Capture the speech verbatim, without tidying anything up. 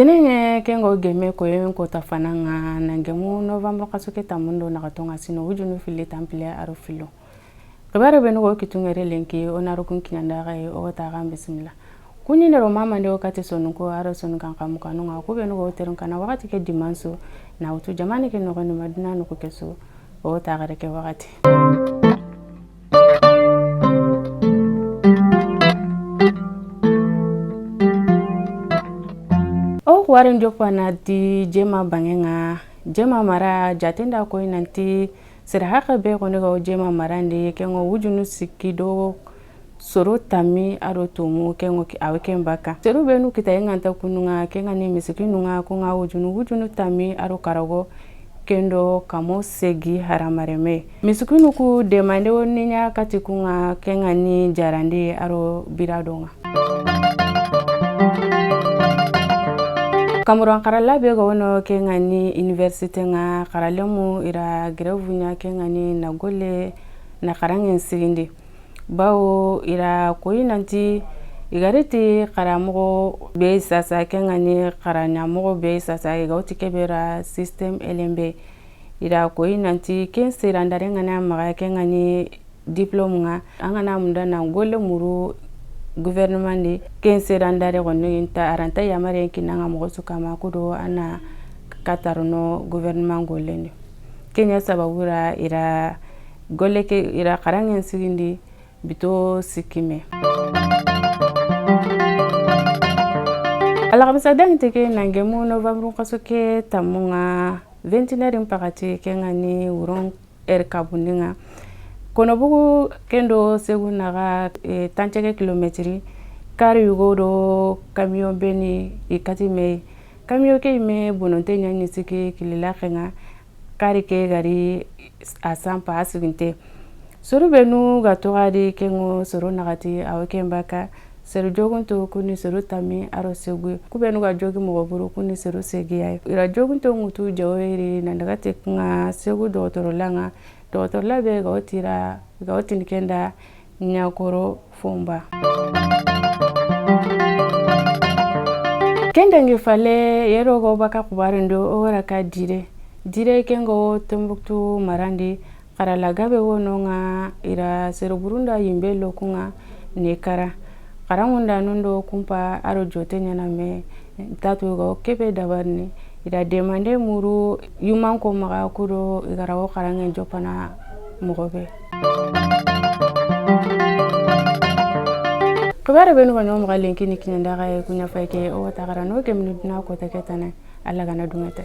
Ene ŋe ke ŋa o gemme koyen kota fana ŋa, na gemu novembre xaso ke tanmu do naxato ŋa siino wujunu filli tanpille a ro fillo. Xibaare beenu ga o kitu ŋa ri lenki, o na ro kun kiɲandaxa yi, o ga taxa bisimilla. Kuɲi ne ro mamande o kati sonunko a ro sonunkan xamu kanu ŋa, ku beenu ga o terun kana waxati ke dimanche, na wutu jamaane ke noxondi ma duna noxu ke su, o taxare ke waxati. O xuwaren joppa na ti Jema banŋe ŋa, Jema mara jaten da koyi nanti sere haxe be xoni ga o Jema marandi, ke ŋa o wujunu sikki do soro tanmi a do tumu, ke ŋa o ki-, a wa ken bakka. Seru beenu kita i ŋa nta kunu ŋa, ke ŋa ni misikinu ŋa, ku ŋa wujunu, wujunu tanmi a do karago, ken do kamo segi haramareme. Misikinu ku demande wo ni ɲa kati ku ŋa, ke ŋa ni jarandi a do birado ŋa. Kamuran xarala be ga wono ke ŋa ni université ŋa, xaralemu i ra grève ɲa ke ŋa ni na golle na xaranŋen sigindi. Bawo i ra koyi nanti i ga ri ti xaramoxo be sasa, ke ŋa ni xaraɲamoxo be sasa, i ga wuti ke be ra système L M B. I ra koyi nanti ken serandare ŋa na maxa, ke ŋa ni diplôme ŋa, an ga na munda na golle muru gouvernement di, ken serandare xoni nta, a ra nta yamare kina ŋa moxo su kama, ku do a na katarono gouvernement gollen di. Ken ɲa sababu ra i ra golle ke, i ra xaranŋen sigindi bito sikki me. Alxamisa dangi te ke na gemu novembre xaso ke tanmu ŋa, vingt et une heures paxati, ke ŋa ni wuron heure kabundi ŋa. Konobugu ken do Segu naxa, eh, tancege kilomètre, kari yugo do camion beeni i kati me. Camion ke yinme bononte ɲa ni sikki kililaxe ŋa, kari ke ga ri a sanpa a siginte. Soro beenu ga toxo a di ke ŋa o soro naxati a wa ken bakka. Sere jogunto ku ni soro tanmi a do segu. Ku beenu ga jogi moxo buru ku ni soro segi ya yi. I ra jogunto ŋutu jawoyiri na daga te ku ŋa Segu doxotorola ŋa. Doxotorola be ga o ti ra, ga o tini ken da ɲakoro fomba. Ken dangi fale yero ga o bakka xubaaren do o wara ka Dire. Dire ke ŋa o Tombouctou marandi. Xarala gabe wono ŋa i ra sere burunda yinbe lo ku ŋa ni kara. Xaranŋundanun do kumpa a do jote ɲaana me, tatu ga o ke be dabarini, i ra demande muru yumanko maxa ku do i ga ra o xaranŋen joppana moxo be. Xibaare beenu ga ɲa o maxa lenki ni kiɲandaxa yi, ku ɲa fay ke o wa taxara no gemini duna kota ke tana, Alla ga na duŋe te.